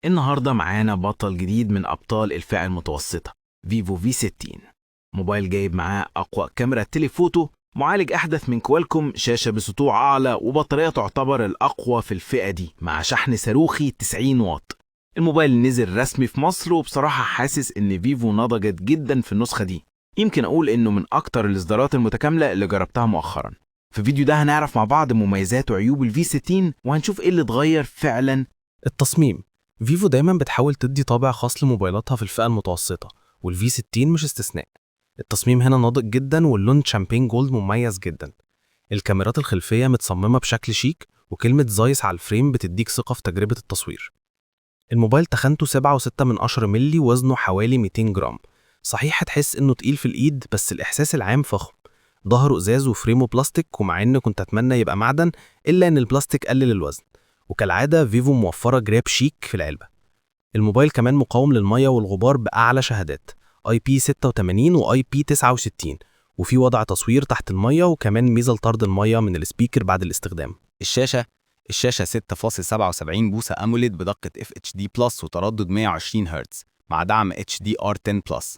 النهاردة معانا بطل جديد من أبطال الفئة المتوسطة، فيفو V60. موبايل جايب معاه أقوى كاميرا telephoto، معالج أحدث من كوالكوم، شاشة بسطوع أعلى، وبطارية تعتبر الأقوى في الفئة دي مع شحن صاروخي 90 واط. الموبايل نزل رسمي في مصر، وبصراحة حاسس إن فيفو نضجت جدا في النسخة دي. يمكن أقول إنه من أكتر الإصدارات المتكاملة اللي جربتها مؤخرا. في الفيديو ده هنعرف مع بعض مميزات وعيوب ال V60، وهنشوف ايه اللي اتغير فعلا. التصميم: فيفو دايما بتحاول تدي طابع خاص لموبايلاتها في الفئة المتوسطة، وال V60 مش استثناء. التصميم هنا ناضج جدا، واللون champagne gold مميز جدا. الكاميرات الخلفية متصممة بشكل شيك، وكلمة زايس على ال frame بتديك ثقة في تجربة التصوير. الموبايل تخانته 7.6 ملي، وزنه حوالي 200 جرام. صحيح هتحس انه تقيل في الايد، بس الاحساس العام فخم. ظهره ازاز و frame ه بلاستيك، ومع ان كنت اتمنى يبقى معدن، الا ان البلاستيك قلل الوزن. وكالعادة فيفو موفرة جراب شيك في العلبة. الموبايل كمان مقاوم للمية والغبار بأعلى شهادات IP 86 و IP 69، وفي وضع تصوير تحت المية، وكمان ميزة لطرد المية من ال speaker بعد الاستخدام. الشاشة: الشاشة 6.77 بوصة AMOLED بدقة FHD Plus وتردد 120 هرتز مع دعم HDR10 Plus.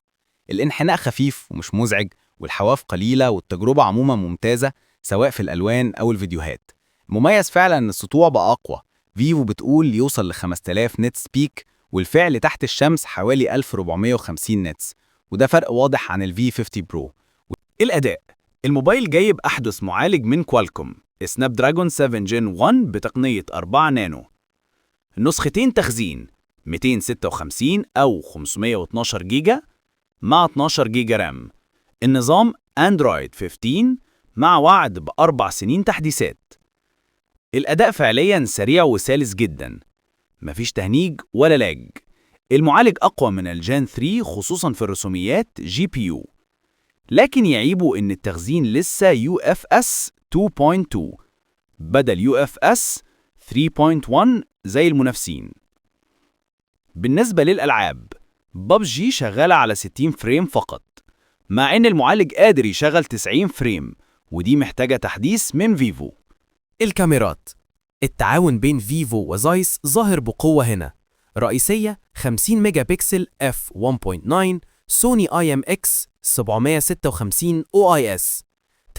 الانحناء خفيف ومش مزعج، والحواف قليلة، والتجربة عموما ممتازة سواء في الألوان أو الفيديوهات. مميز فعلا إن السطوع بقى أقوى، فيفو بتقول يوصل ل 5000 nits peak، والفعل تحت الشمس حوالي 1450 nits، وده فرق واضح عن ال V50 Pro. الأداء: الموبايل جايب أحدث معالج من كوالكوم Snapdragon 7 Gen 1 بتقنية 4 نانو. نسختين تخزين، 256 أو 512 جيجا مع 12 جيجا RAM. النظام أندرويد 15 مع وعد ب4 سنين تحديثات. الأداء فعليا سريع وسلس جدا، مفيش تهنيج ولا lag. المعالج أقوى من ال Gen 3 خصوصا في الرسوميات GPU، لكن يعيبه إن التخزين لسه UFS 2.2 بدل UFS 3.1 زي المنافسين. بالنسبة للألعاب، ببجي شغالة على 60 frame فقط، مع إن المعالج قادر يشغل 90 frame، ودي محتاجة تحديث من فيفو. الكاميرات: التعاون بين فيفو وزايس ظاهر بقوة هنا. رئيسية 50 ميجا بكسل f 1.9 سوني IMX 756 OIS،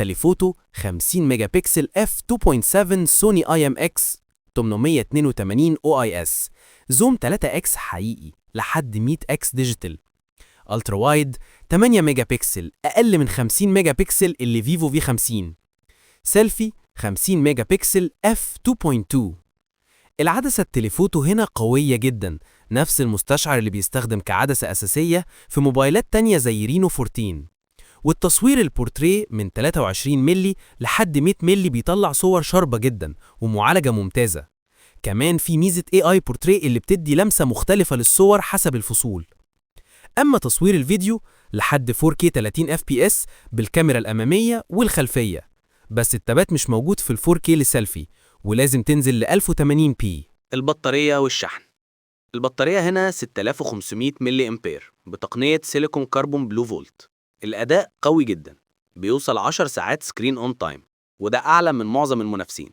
telephoto 50 ميجا بكسل f 2.7 سوني IMX 882 OIS، zoom 3 x حقيقي لحد 100 x digital، ultra wide 8 ميجا بكسل، اقل من 50 ميجا بكسل اللي فيفو V50، سيلفي 50 ميجا بكسل f 2.2. العدسة ال telephoto هنا قوية جدا، نفس المستشعر اللي بيستخدم كعدسة أساسية في موبايلات تانية زي رينو 14. والتصوير البورتريه من 23 ملي لحد 100 ملي بيطلع صور sharp جدا ومعالجة ممتازة. كمان في ميزة AI Portrait اللي بتدي لمسة مختلفة للصور حسب الفصول. أما تصوير الفيديو لحد 4K 30 FPS بالكاميرا الأمامية والخلفية، بس الثبات مش موجود في ال 4K للسيلفي، ولازم تنزل ل 1080p. البطارية والشحن: البطارية هنا 6500 ملي أمبير بتقنية silicon carbon Blue Volt. الأداء قوي جدا، بيوصل 10 ساعات screen on time، وده أعلى من معظم المنافسين.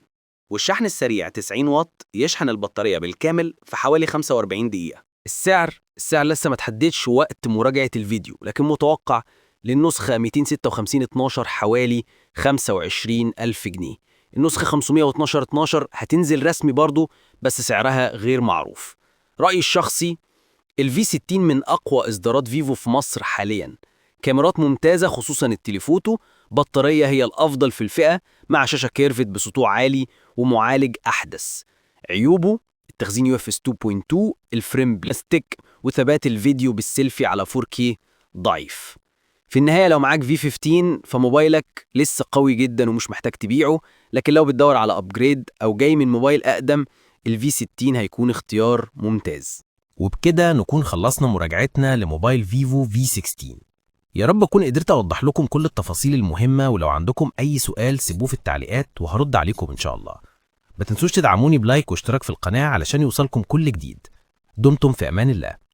والشحن السريع 90 واط يشحن البطارية بالكامل في حوالي 45 دقيقة. السعر: السعر لسه ما تحددش وقت مراجعة الفيديو، لكن متوقع للنسخة 256 12 حوالي 25 ألف جنيه. النسخة 512 12 هتنزل رسمي برضو، بس سعرها غير معروف. رأيي الشخصي: ال V60 من أقوى إصدارات فيفو في مصر حاليا. كاميرات ممتازة خصوصا ال telephoto، بطارية هي الأفضل في الفئة مع شاشة curved بسطوع عالي، ومعالج أحدث. عيوبه التخزين UFS 2.2، ال frame بلاستيك، وثبات الفيديو بالسيلفي على 4K ضعيف. في النهاية، لو معاك V15 فموبايلك لسه قوي جدا ومش محتاج تبيعه، لكن لو بتدور على upgrade او جاي من موبايل اقدم، ال V60 هيكون اختيار ممتاز. وبكده نكون خلصنا مراجعتنا لموبايل فيفو V60. يا رب أكون قدرت أوضح لكم كل التفاصيل المهمة، ولو عندكم أي سؤال سيبوه في التعليقات وهرد عليكم إن شاء الله. ما تنسوش تدعموني ب like واشتراك في القناة علشان يوصلكم كل جديد. دمتم في أمان الله.